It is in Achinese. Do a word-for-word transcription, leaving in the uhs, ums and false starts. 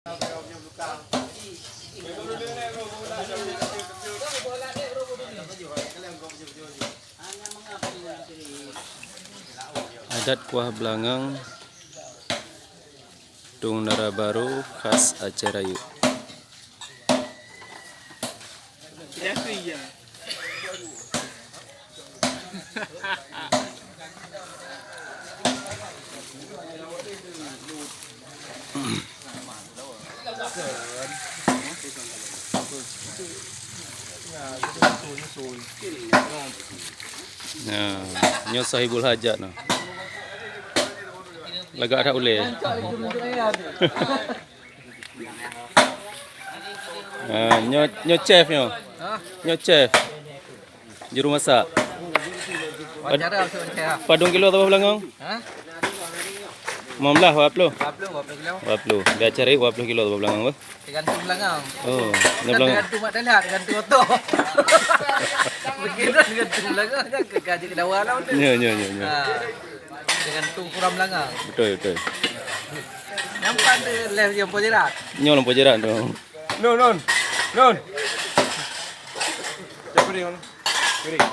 Adat kuah beulangong, tueng dara barô khas Aceh Rayeuk. Nah, nyoe sahibul hajat noh. Lagak that ulèe. Ah, nyoe, nyoe chef nyoe. Nyoe chef. Juru masak. Wawancara untuk saya. Padum kilo saboh beulangong? Ha? Lima belas, dua puluh. Dua puluh, dua puluh kilo. Dua puluh. Biasa cari dua puluh kilo saboh beulangong, beuh? Tergantung beulangong. Oh, nyoe beulangong. Tergantung mak dalam, tergantung oto. Mungkin tergantung beulangong, kan ke gaji ke dawa lah, betul? Ya, ya, ya, ya. Ha. Tergantung ukuran beulangong. Betul, betul. Nampak tu leh yang pojerat. Nyoe lam pojerat tu. Nun, nun. Nun. Cak piring, nun. Piring.